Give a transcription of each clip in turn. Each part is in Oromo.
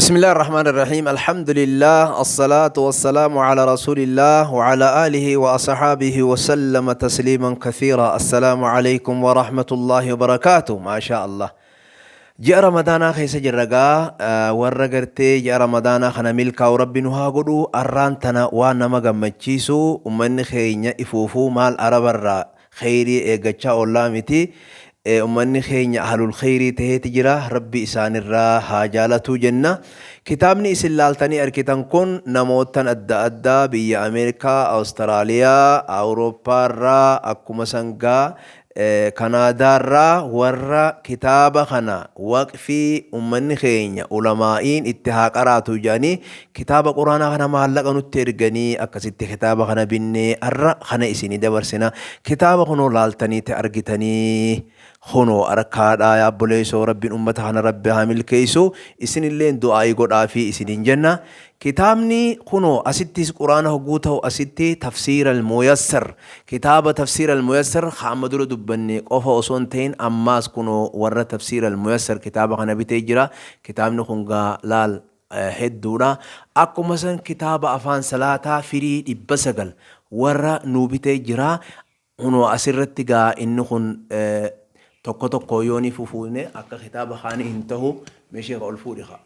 بسم الله الرحمن الرحيم، الحمد لله، الصلاة والسلام على رسول الله وعلى آله وأصحابه وسلم تسليما كثيرا. السلام عليكم ورحمة الله وبركاته. ما شاء الله، ji'a Ramadaanaa keessa jirra gaa. Warra gartee ji'a Ramadaanaa kana milkaa'u Rabbi nu haa godhu. Arraan tana waan nama gammachiisu, ummanni keenya ifuufuu maal Arabarraa kheyrii eeggachaa oollaa miti. Ummanni keenya ahlul kheyrii taheeti jira, Rabbi isaanirraa haa jaalatuu jenna. Kitaabni isin laaltanii argitan kun namootan adda addaa biyya Ameerikaa, Awustiraaliyaa, Awurooppaarraa, akkuma sangaa Kanaadaarraa warra kitaaba kana waqfii ummanni keenya ulamaa'iin itti haa qaraatu jedhanii kitaaba Quraanaa kana maallaqa nutti erganii, akkasitti kitaaba kana binnee har'a kana isinii dabarsina. Kitaaba kunoo laaltanii argitanii kunoo harkaadhaa. Yaa obboleessoo, Rabbiin ummata kana Rabbi haa milkeessu, isinilleen du'aa'ii godhaafii isiniin jenna. Kitaabni kunoo asittis Quraana hogguu ta'u, asitti Tafsiira Almuyassar, kitaaba Tafsiira Almuyassar amma dura dubbanne qofa osoo hin ta'in, ammaas kunoo warra Tafsiira Almuyassar kitaaba kana bitee jira. Kitaabni kun gaa laal hedduudha. Akkuma san kitaaba afaan salaataa firii 900 warra nuu bitee jira. Kunoo asirratti gaa inni kun tokko tokko yoo ni fufuune akka kitaaba kaanii hin ta'u. Meeshee ol fuudhi kaa.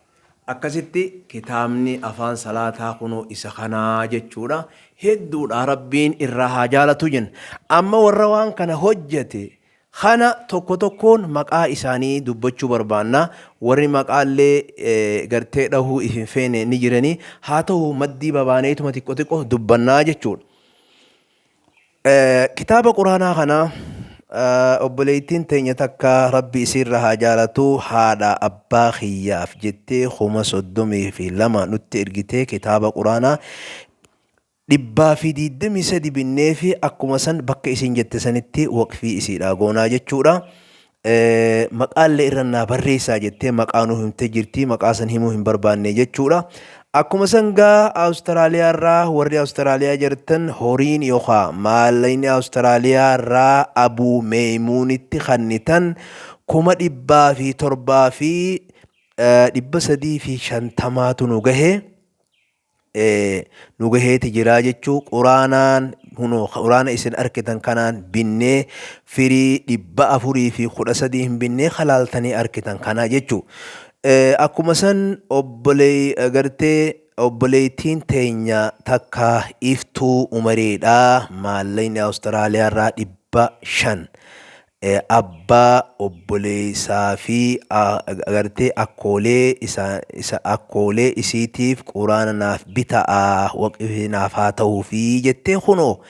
Akkasitti kitaabni afaan salaataa kunoo isa kanaa jechuudha. Hedduudha, Rabbiin irraa haa jaalatu jenna. Amma warra waan kana hojjete kana tokko tokkoon maqaa isaanii dubbachuu barbaanna. Warri maqaallee gartee dhahuu hin feene ni jiranii. Haa ta'u, maddii babaaneetuma xiqqoo xiqqoo dubbannaa jechuudha. Kitaaba Quraanaa kana obboleettiin teenya takka, Rabbi isiirra haa jaalatu, haadha abbaa kiyyaaf jettee 32,000 nutti ergitee, kitaaba Quraanaa 123 binnee fi akkuma san bakka isin jette sanitti waqfii isiidha goonaa jechuudha. Maqaallee irra naa barreessaa jettee maqaa nu himtee jirti, maqaa san himuu hin barbaanne jechuudha. Akkuma san gaa Awustiraaliyaa irraa warri Awustiraaliyaa jirtan horiin yookaan maallaqni Awustiraaliyaa irraa Abuu Meeymuunitti kannitan 107,350tu nu gahe. Nu gaheeti jiraa jechuu. Quraanaan hunoo Quraana isin arkitan kanaan binnee, firii 413 hin binnee kalaaltanii arkitan kana jechuu. Akkuma san obbolee gartee obboleettiin teenya takka Iftuu Umareedha, maallaqni Awustiraaliyaa irraa 500 abbaa, obboleessaa fi agartee akkoolee isa akkoolee isiitiif Quraana naaf bita'a, waqfii naaf haa ta'uufi jettee. Kunoo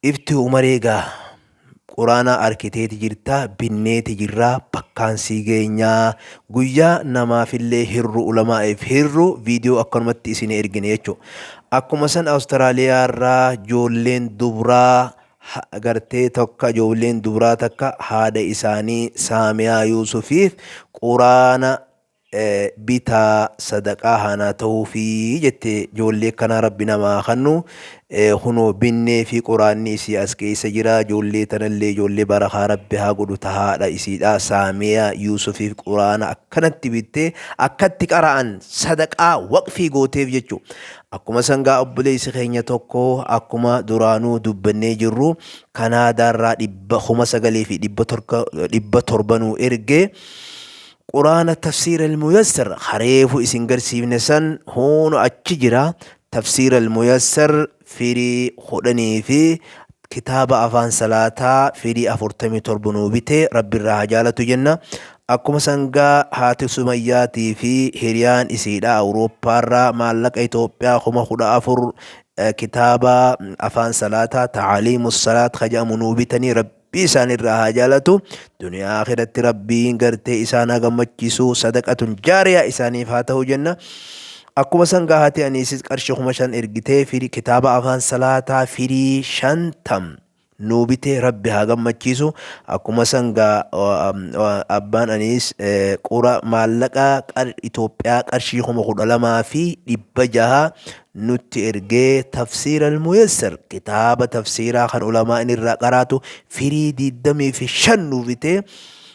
Ifti Umaree gaa Quraana arkiteeti jirta, binneeti jirra, bakkaan sii geenyaa. Guyyaa namaafillee hirru, ulamaa'eef hirru, viidiyoo akkanumatti isin ergine jechuudha. Akkuma san Awustiraaliyaa irraa ijoolleen dubraa gartee tokka, ijoolleen dubraa takka haadha isaanii Saamiyaa Yuusufiif Quraana bitaa, sadaqaa haanaa ta'uufi jette. Ijoollee kanaa Rabbi namaa kannu. Kunoo binnee fi Quraanni isii as keessa jira. Ijoollee tanallee ijoollee barakaa Rabbi haa godhu. Ta haadha isiidha Saamiyaa Yuusufiif Quraana akkanatti bittee akkatti qara'an sadaqaa waqfii gooteef jechuudha. Akkuma sangaa obboleessi keenya tokko akkuma duraanuu dubbannee jirru Kanaadaarraa 9,700 nuu ergee, Quraana Tafsiira Almuyassar kareefu isin garsiifne san huunu achi jira. Tafsiira Almuyassar firii 10 fi kitaaba afaan salaataa firii 47 nuu bitee, Rabbi irraa haa jaalatu jenna. Akkuma sangaa haati Sumayyaatii fi hiriyaan isiidha Awurooppaarraa maallaqa Itoophiyaa 14,000 kitaaba afaan salaataa Taaliimu Salaat ka jedhamu nuu bitanii, Rabbi isaan irraa haa jaalatu. Duniyaa akhiratti Rabbiin gartee isaan haa gammachiisu, sadaqatun jaariyaa isaaniif haa ta'u jenna. Akkuma sangaa haati aniisis qarshii 5,000 ergitee firii kitaaba afaan salaataa firii 50 nuu bitee, Rabbi haa gammachiisu. Akkuma sangaa abbaan aniis qura maallaqa Itoophiyaa qarshii 12,600 nutti ergee, Tafsiira Almuyassar, kitaaba tafsiiraa kan ulamaa inni irraa qaraatu firii 25 nuu bitee.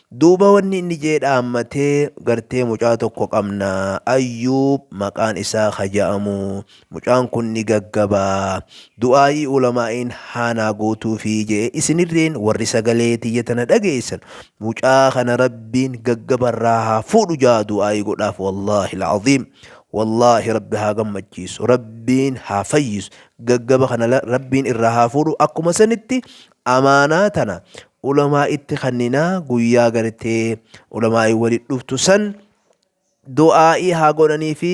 Duuba wanni inni jee dhaammatee gartee mucaa tokko qabna, Ayyuub maqaan isaa ka ja'amu. Mucaan kun ni gaggaba, du'aa'ii ulamaa'iin haa naa gootuufii je'e. Isinirreen warri sagalee tiyya tana dhageessan, mucaa kana Rabbiin gaggabarraa haa fuudhu ja'aa du'aa'ii godhaaf. Wallaahi al'aziim, wallaahi Rabbi haa gammachiisu, Rabbiin haa fayyisu, gaggaba kana Rabbiin irraa haa fuudhu. Akkuma sanitti amaanaa tana ulamaa'itti kanninaa, guyyaa gartee ulamaa'ii walitti dhuftu san du'aa'ii haa godhanii fi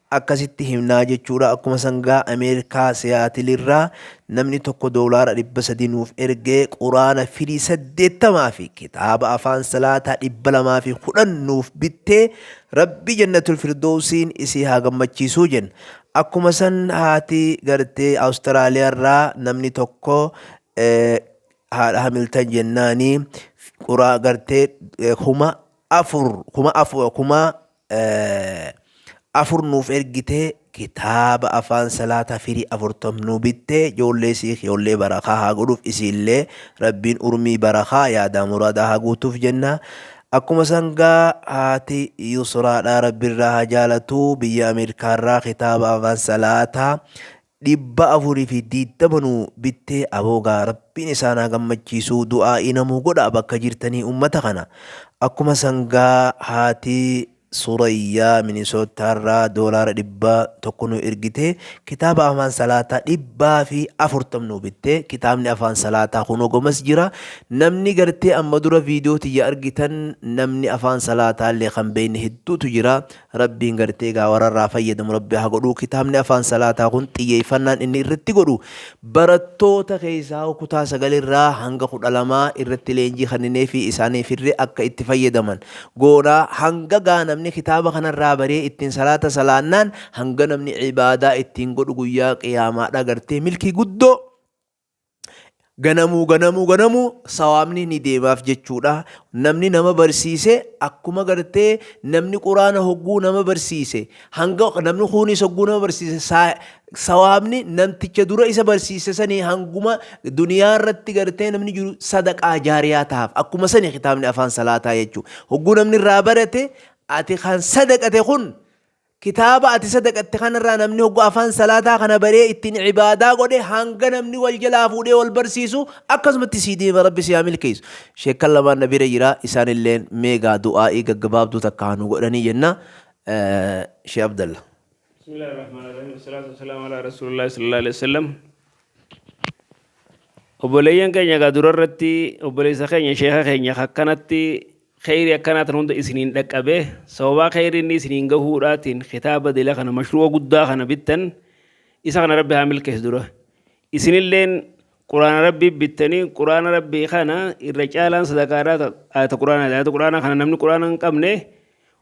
akkasitti himnaa jechuudha. Akkuma sangaa Ameerikaa Siyaatilirraa namni tokko $300 nuuf ergee, quraana firii 80 fi kitaaba afaan salaataa 210 nuuf bittee, Rabbi jannatul firdoosiin isii haa gammachiisuu jenna. Akkuma san haati gartee Awustiraaliyaarraa namni tokko, haadha Hamiltan jennaani, quraa gartee 4000, 4000, 4000 nuuf ergitee, kitaaba afaan salaataa firii 40 nu bittee, ijoollee isii ijoollee barakaa haa godhuuf, isiillee Rabbiin urmii barakaa yaadaa muraadaa haa guutuuf jenna. Akkuma sangaa haati Yusraadhaa, Rabbiirraa haa jaalatu, biyya Ameerikaarraa kitaaba afaan salaataa 420 nu bittee, aboogaa Rabbiin isaan haa gammachiisuu, du'aa'ii namuu godha bakka jirtanii ummata kana. Akkuma sangaa haati Surayyaa Minisootaarraa $100 nu ergitee, kitaaba afaan salaataa 140 nu bittee, kitaabni afaan salaataa kunoo gomas jira. Namni gartee amma dura viidiyoo tiyya argitan, namni afaan salaataallee kan beekne hedduutu jira. Rabbiin gartee egaa warra irraa fayyadamu Rabbi haa godhu. Kitaabni afaan salaataa kun xiyyeeffannaan inni irratti godhu barattoota keessaa kutaa 9 irraa hanga 12 irratti leenjii kenninee fi isaaniif irree akka itti fayyadaman goonaa. Hanga gaa namni kitaaba kanarraa baree ittiin salaata salaannaan, hanga namni ibaadaa ittiin godhu, guyyaa qiyaamaadha gartee milkii guddoo ganamuu ganamuu ganamuu sawaabni ni deemaaf jechuudha. Namni nama barsiise, akkuma gartee namni quraana hogguu nama barsiise, hanga namni kuunis hogguu nama barsiise, sawaabni namticha dura isa barsiise sanii hanguma duniyaa irratti gartee namni jiru sadaqaa jaariyaa tahaaf. Akkuma sani kitaabni afaan salaataa jechuudha. Hogguu namni irraa barate, ati kan sadaqate kun, kitaaba ati sadaqatte kanarraa namni hoggu afaan salaataa kana baree ittiin ibaadaa godhe, hanga namni wal jalaa fuudhee wal barsiisu akkasumatti sii deema. Rabbi si haa milkeessu. Sheekkan lamaan na bira jira, isaanilleen meegaa du'aa'ii gaggabaabduu takka haa nu godhanii jenna. Shee Abdalla. بسم الله الرحمن الرحيم، والصلاة والسلام على رسول الله صلى الله عليه وسلم. Obboleeyyan keenya, egaa dura irratti obboleessa keenya, sheeka keenya, akkanatti kheyrii akkanaa tan hunda isiniin dhaqqabe, sababaa kheyrii inni isiniin gahuudhaatiin kitaaba dila kana, mashruu'a guddaa kana bittan, isa kana Rabbi haa milkeessu. Dura isinilleen quraana Rabbii bittanii, quraana Rabbii kana irra caalaan sadaqaadhaa ayata quraanaa, ayata quraanaa kana namni quraana hin qabne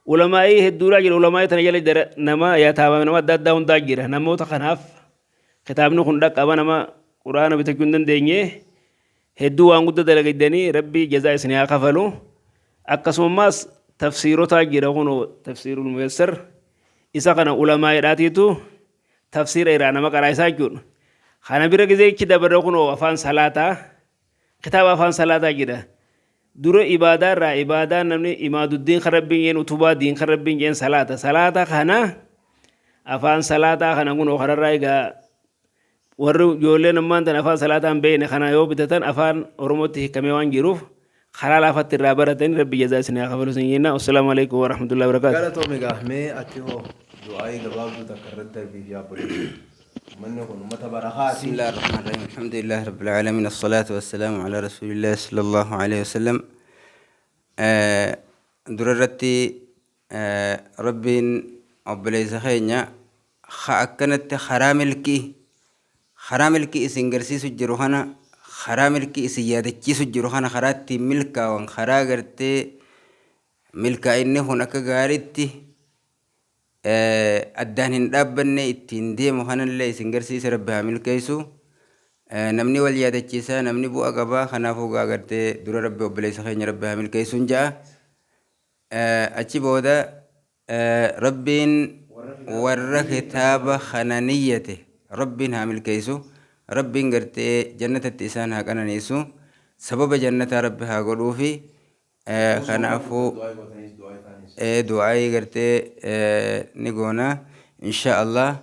ulamaa'ii hedduudhaa jira. Ulamaa'ii tana jala nama yataama, nama adda addaa hundaa jira. Namoota kanaaf kitaabni kun dhaqqaba. Nama quraana bitachuu hin dandeenye hedduu waan guddaa dalagaddanii, Rabbi jazaa isin haa kafalu. Akkasumas tafsiirotaa jira, kun tafsiirul muyassar, isa kana ulamaa'iidhaatiitu tafsiira irraa nama qaraa isaa jechuudha. Kana bira gizeechi dabarre, kunoo afaan salaataa, kitaaba afaan salaataa jira. Dura ibaadaa irraa ibaadaan namni imaaduddiin kan Rabbiin jeen, utubaa diin kan Rabbiin jeen salaata. Salaata kana, afaan salaataa kana kunoo kanarraa egaa warri ijoolleen ammaan tan afaan salaataa hin beekne kana yoo bitatan, afaan Oromootti hiikamee waan jiruuf karaa laafatti irraa baratanii, Rabbi jazaa isin haa kafalu isin jenna. Assalaamu alaikum warahmatullahi wabarakaatu. Galatoomi. Egaa mee ati hoo du'aa'ii gabaabduu takka irratti darbiif yaa obboleessa. Uummanni kun uummata barakaati. بسم الله الرحمن الرحيم، الحمد لله رب العالمين، الصلاة والسلام على رسول الله صلى الله عليه وسلم. Durarratti Rabbiin obboleessa keenya ka akkanatti karaa milkii isin garsiisu jiru kana, karaa milkii isin yaadachiisu jiru kana, karaa ittiin milkaawan, karaa gartee milkaa'inni kun akka gaariitti addaan hin dhaabbanne ittiin deemu kanallee isin garsiise, Rabbi haa milkeessu. Namni wal yaadachiisaa namni bu'a qabaa. Kanaafuu gaa gartee dura Rabbi obboleessa keenya Rabbi haa milkeessuun ja'a. Achi booda Rabbiin warra kitaaba kana niyyate Rabbiin haa milkeessu. Rabbiin gartee jannatatti isaan haa qananiisu. Sababa jannataa Rabbi haa godhuufi. Kanaafuu du'aayii gartee ni goona insha Allah.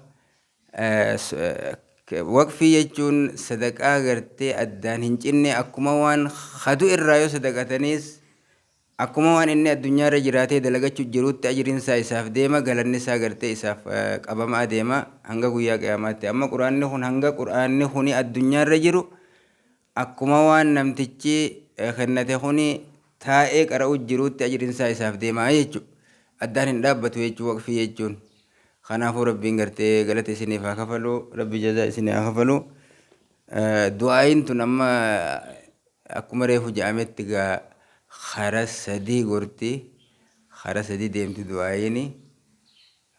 Waqfii jechuun sadaqaa gartee addaan hin cinne, akkuma waan hadu irraa yoo sadaqataniis akkuma waan inni addunyaarra jiraatee dalagachuu jirutti ajriin isaa isaaf deema, galanni isaa gartee isaaf qabamaa deema hanga guyyaa qiyaamaatti. Amma quraanni kun hanga quraanni kuni addunyaarra jiru akkuma waan namtichi kennate kuni taa'ee qara'u jirutti ajriin isaa isaaf deema jechuudha. Addaan hin dhaabbatu jechuu waqfii jechuun. Kanaafuu Rabbiin gartee galata isiniif haa kafalu, Rabbi jazaa isinii haa kafalu. Du'aayin tun amma akkuma reefu jedhametti gaa kara sadii gorti, kara sadii deemti du'aayini.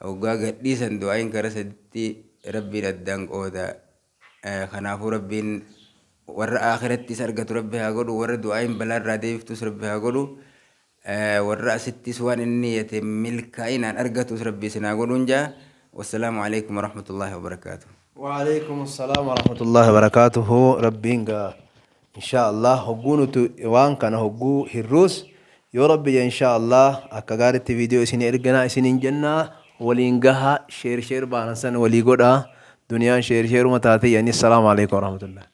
Hoggaa gadhiisan du'aayin kara saditti Rabbiin addaan qooda. Kanaafuu Rabbiin warra akhirattis argatu Rabbi haa godhu, warra du'aayin balaa irraa deebiftus Rabbi haa godhu, warra asittis waan inni niyyate milkaa'inaan argatus Rabbi isin haa godhuun jaa. Wassalaamu alaikum warahmatullaahi wabarakaatuh. Waalaikum assalam warahmatullahi wabarakatuhu. Rabbiin gaa insha Allah hogguu nuti waan kana hogguu hirruus yoo Rabbi je insha Allah akka gaaritti viidiyoo isin erganaa isiniin jennaa, waliin gaha, share share baanan san walii godha. Duniyaan share sheeruma taate yani. Assalaamu alaikum warahmatullahi.